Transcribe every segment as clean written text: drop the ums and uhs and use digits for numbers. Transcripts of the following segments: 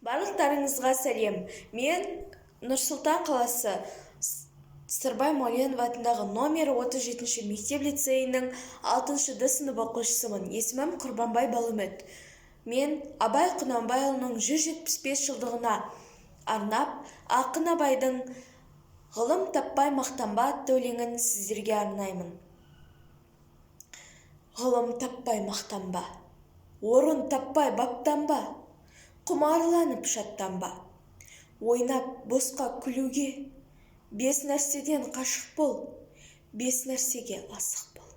Барлықтарыңызға сәлем! Мен Нұр-Сұлтан қаласы Сырбай Мәуленов атындағы номері 37 мектеп-лицейінің 6-д сынып оқушысымын. Есімім Құрбанбай Балымөт. Мен Абай Құнанбайұлының 175 жылдығына арнап, ақын Абайдың «Ғылым таппай мақтанба» атты өлеңін сіздерге арнаймын. Ғылым таппай мақтанба, орын таппай баптанба, құмарланып шаттанба, ойнап босқа күлуге. Бес нәрседен қашық бол, бес нәрсеге асық бол.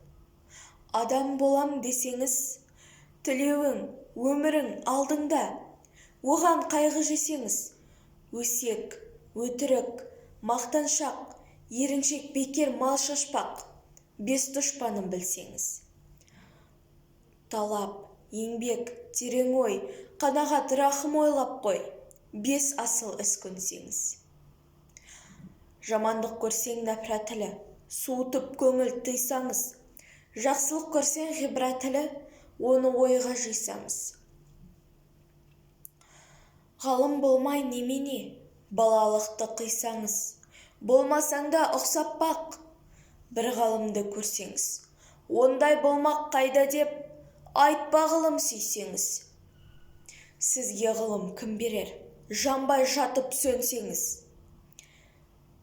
Адам болам десеңіз, тілеуің, өмірің алдыңда, оған қайғы жесеңіз, өсек, өтірік, мақтаншақ, еріншек, бекер мал шашпақ, бес дұшпанын білсеңіз. Талап, еңбек, терең ой, қанағат, рахым ойлап қой, бес асыл іс көнсеңіз. Жамандық көрсең нәпірәтілі, суытып көңіл тыйсаңыз, жақсылық көрсең ғибратілі, оны ойға жисаңыз. Ғалым болмай немене, балалықты қисаңыз, болмасаң да ұқсап бақ, бір ғалымды көрсеңіз. Ондай болмақ қайда деп, айтпа ғылым сүйсеңіз. Сізге ғылым кім берер, жанбай жатып сөнсеңіз.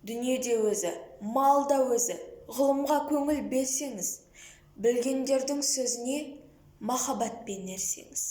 Дүниеде өзі, мал да өзі, ғылымға көңіл берсеңіз, білгендердің сөзіне махаббатпен ерсеңіз.